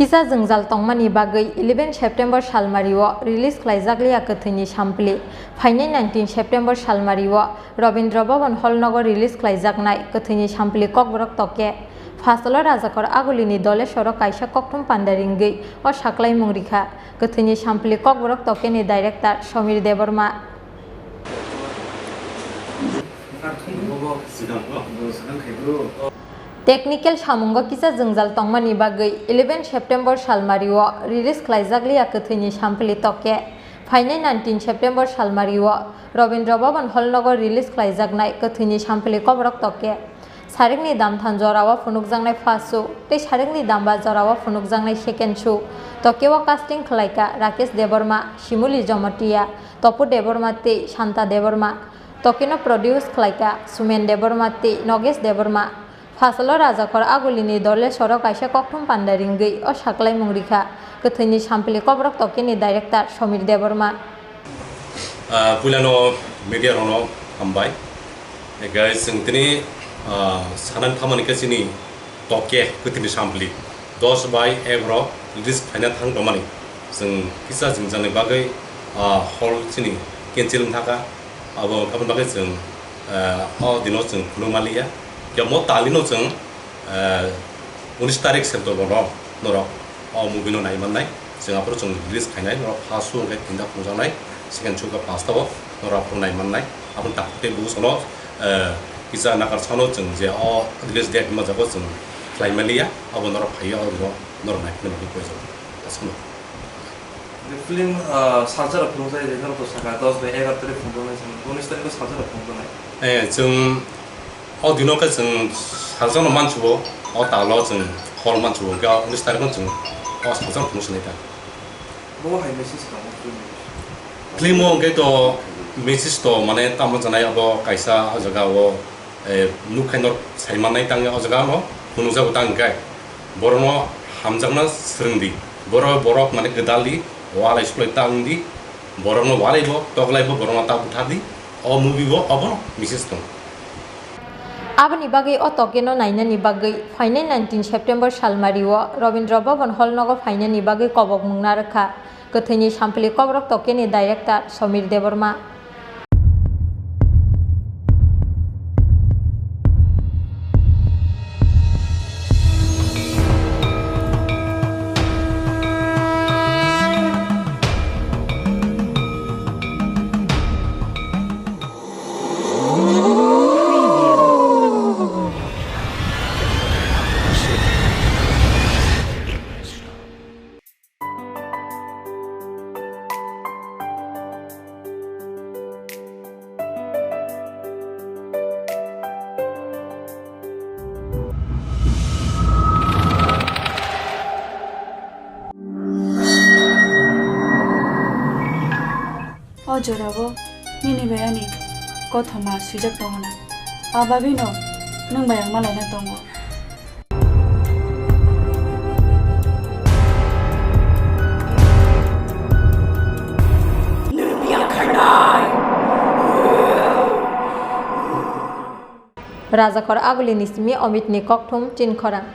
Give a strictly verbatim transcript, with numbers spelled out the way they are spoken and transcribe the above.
Kisa jwngjal tongmani bagwi eleven September salmario release khlaijak liya kwthwini sampli. Phainai nineteen September salmario Rabindra Bhavan Hall nogo release khlaijaknai kwthwini sampli Kokborok Tokke. Phasalo Rajakhor Agulini Doleshwaro kaisa kokthum panda ringwi o saklaimung rikha. Kwthwini sampli Kokborok Tokkeni director Somir Debbarma. Technical samungo kisa jwngjal tongmani bagwi eleven September salmario release khlaijak liya kwthwini sampli Tokke. Phainai nineteen September salmario Rabindra Bhavan Hall nogo release khlaijaknai kwthwini sampli Kokborok Tokke. Sarikni damthan jorao phunukjaknai first show tei sarikni damba jorao phunukjaknai second show. Tokkeo casting khlaika Rakesh Debbarma, Simuli Jomotia, Topu Debbarma tei Santa Debbarma. Tokkeno produce khlaika Sumen Debbarma tei Nogesh Debbarma. Phasalo Rajakhor Agulini Doleshwaro kaisa kokthum panda ringwi o saklaimung rikha kwthwini sampli Kokborok Tokkeni director Somir Debbarma. Ah, puilano media rokno hambai. Guys, chwng tini, ah, sanani thamani khe chini Tokke kwthwini sampli dos bai egaroh release khaina thang tongmani. Chwng kisa jwngjani bagwi, ah, hall chini cancel wng thaka. Abo aboni bagwi chwng, ah, o dino chwng phunuk manliya. Kebo talino chwng, ah, unis tarik September no norok o movie no nai mannai. Chwng aphuru chwng release khainai, norok first show hwnkhe tinta phunukjaknai, second show khe panchta o norok aphuru nai mannai. Aboni takhuk tei bukusono, eh, kisa nakar sano chwng je o release date hwnma jago chwng khlai manliya, abo norok phaiwi o norok naiphilna bagwi poijago. Aswkno. Film, ah, salsa rok phunukjai de, norok to saka dos bai egaroh tarik phunukjaknai, chwng unis tarik o salsa rok phunukjaknai. Eh, chwng O dino khe chwng salsa no mansugo, o talo chwng hall mansugo, hwnkhe o unis tarikh no chwng o salsa no phunuk sinai ta. Bo hai message tongo film ni? Film o hwnkhe to message to mane tamo janai abo kaisa o jaga o, eh, nukhai norok sai mannai tang o jaga no phunukjago tang hwnkhe borokno hamjakna swrwng di, borok, borok mane gwdal di, walai suklai ta wng di, borokno walai bo toklai bo borokno ta buthar di, o movie bo obo message tongo. Aboni bagwi o Tokkeno nainani bagwi phainai nineteen September salmario Rabindra Bhavan Hall nogo phainani bagwi kobokmung narwkha kwthwini sampli Kokborok Tokkeni director Somir Debbarma. O jorao nini bai ani kothoma swijak tongo na? A bagwino nwng bai ang malaina tongo. Rajakhor Agulini simi Omitni kokthum Chinkhorang.